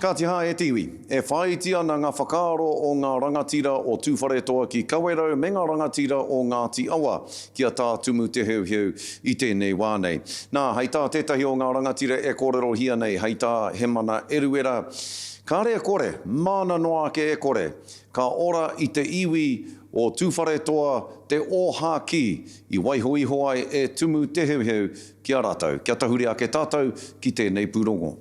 Kāti hā e te iwi, e whāiti ana ngā whakaaro o ngā rangatira o Tūwharetoa ki Kawerau me ngā rangatira o Ngāti Awa ki a Tā Tumu Te Heuheu i tēnei wā nei. Nā, hei tā tētahi o ngā rangatira e kōrerohia nei, hei tā Hemana Eruera, Kāre e kore, māna noa ake e kore, ka ora i te iwi o Tūwharetoa te ōhākī i waiho iho ai e Tumu Te Heuheu ki a rātou. Kia tahuri ake tātou ki tēnei pūrongo.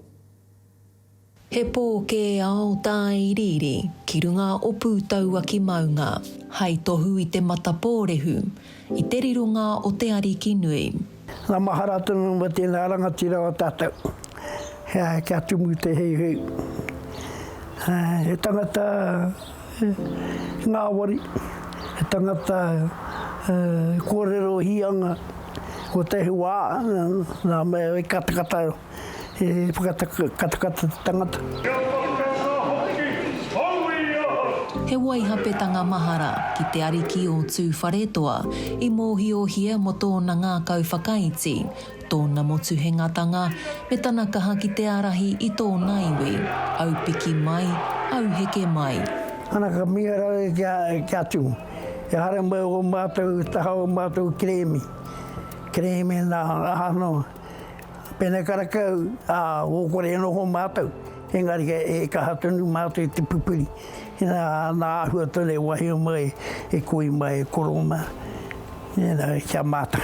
He pō kē ao tāiriiri ki runga o Pūtauaki maunga, hai tohu i te mata pōrehu, i te rironga o te Ariki nui. Nga mahara tonu mo tena rangatira o tatou, kia tumu te heuheu. He tangata ngawari, he tangata korero hianga, ko te wa na mea e katakata He whakakatakata te tangata. Kia whakatata hoki au i ahau. He waihapetanga mahara ki te ariki o Tūwharetoa i mōhiohia mō tōna ngākau whakaiti, tōna motuhengatanga, me tana kaha ki te ārahi i tōna iwi, aupiki mai, auheke mai. Ana ka miharo ki a Tumu. E haere mai o matou taha o matou kerēme, kerēme na aha no. Pēnei karakau, ā, ō kore e noho mātou, engari e kaha tonu mātou i te pupuri i nā, nā āhua tonu e wahio mai, e koi mai, e koro mai, ēnā, ki a mātou.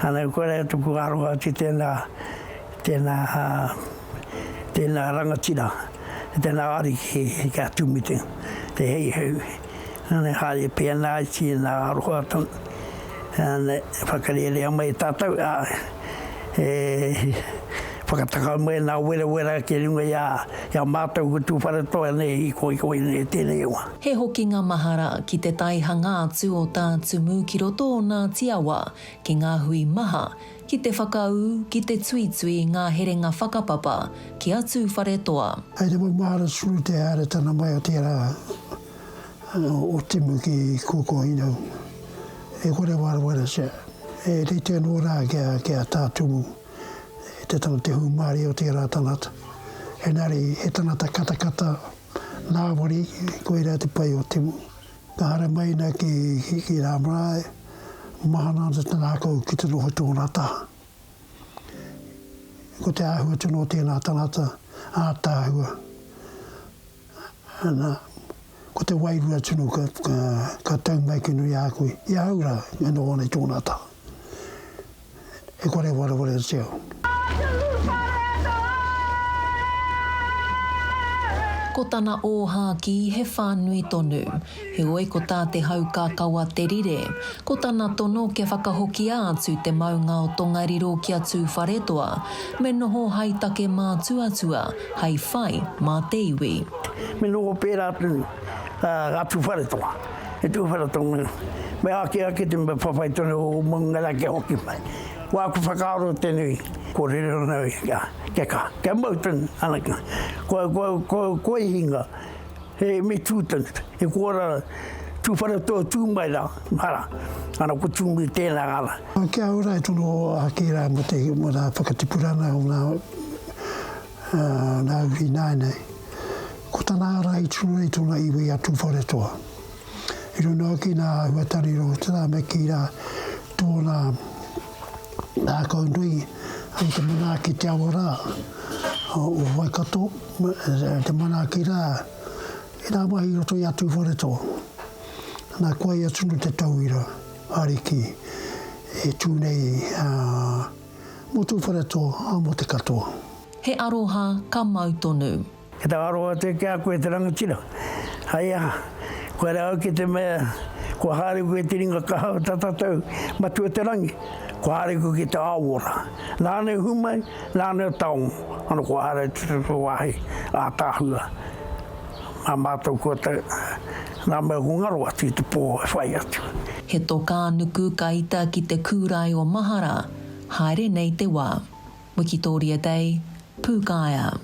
Ana, koirā tuku aroha ki tēnā, tēnā, tēnā rangatira, tēnā ariki ki a Tumi te, te Heihau. Ana, haere pēnā i tēnā aroha tonu. Ana, whakarērea mai tātou, ā, e whakataka mai nā werawera ki runga i a, i a mātou ko Tūwharetoa nei i koikoi nei tēnei wā. He hokinga mahara ki te taihanga atu o Tā Tumu ki roto o Ngāti Awa, ki ngā hui maha, ki te whakaū, ki te tuitui i ngā herenga whakapapa ki a Tūwharetoa. Hei te maumahara tonu te haeretana mai o tērā o Timu ki Kōkōhinau. E kore warewaretia, e rite anō rā ki a Tā Tumu, te tangata, te hūmārie o tērā tangata. Engari, he tangata katakata, ngāwari, koirā te pai o Timu. Ka haramai ana ki rā marae, mahana ana te rākau ki te noho tōna taha. Ko te āhua tonu o tēnā tangata, ātaahua. Ana, ko te wairua tino ka, ka, ka tau mai ki nui a koe, i ahau rā, e noho ana i tōna taha. E kore wareware atu au. Ko tana ōhākī he whānui tonu. Heoi ko tā Te Haukākawa te rire. Ko tana tono kia whakahokia atu te maunga o Tongariro ki a Tūwharetoa, me noho hai take mātuatua, hai whai mā te iwi. Me noho pērā tonu a Tūwharetoa. E Tūwharetoa, me ake ake te mea whawhai tonu o Maungaraki kia hoki mai. Ko āku whakaaro tēnei, ko rere ana kia kaha, kia mau tonu, ana, kua, kua, kua, kua i hinga. He me tū tonu, he kōra Tūwharetoa tū mai rā, ara, ana ko Tūmui tēnā ara. Kia ora e tono ake rā mō te mō ngā whakatipuranga o ngā ngā uri nāianei. Ko tana ārahi tonu nei tōna iwi a Tūwharetoa. I runga hoki nā āhuatangi o tērā me kī rā tōna ngākau nui i te manaaki te awa rā o Waikato. Te manaaki rā i ngā mahi i roto i a Tūwharetoa. Nā koia tonu te tauira ariki e tū nei mō Tūwharetoa, ā, mō te katoa. He aroha ka mau tonu. He tau aroha atu ki a koe te rangatira. Hei aha, kua rau au ki te mea kua haere koe te ringa kaha o ta tatou Matua te Rangi, kua haere koe ki te ao ora. Nāna i humai, Nāna e taonga, ana kua haere te te wāhi ātaahua nā mātou kua tau, nā mea kua ngaro atu i te pō e whai atu. He tokānuku ka ita ki te kūrae o mahara, haere nei te wā. Wikitōria Day, Pūkaea.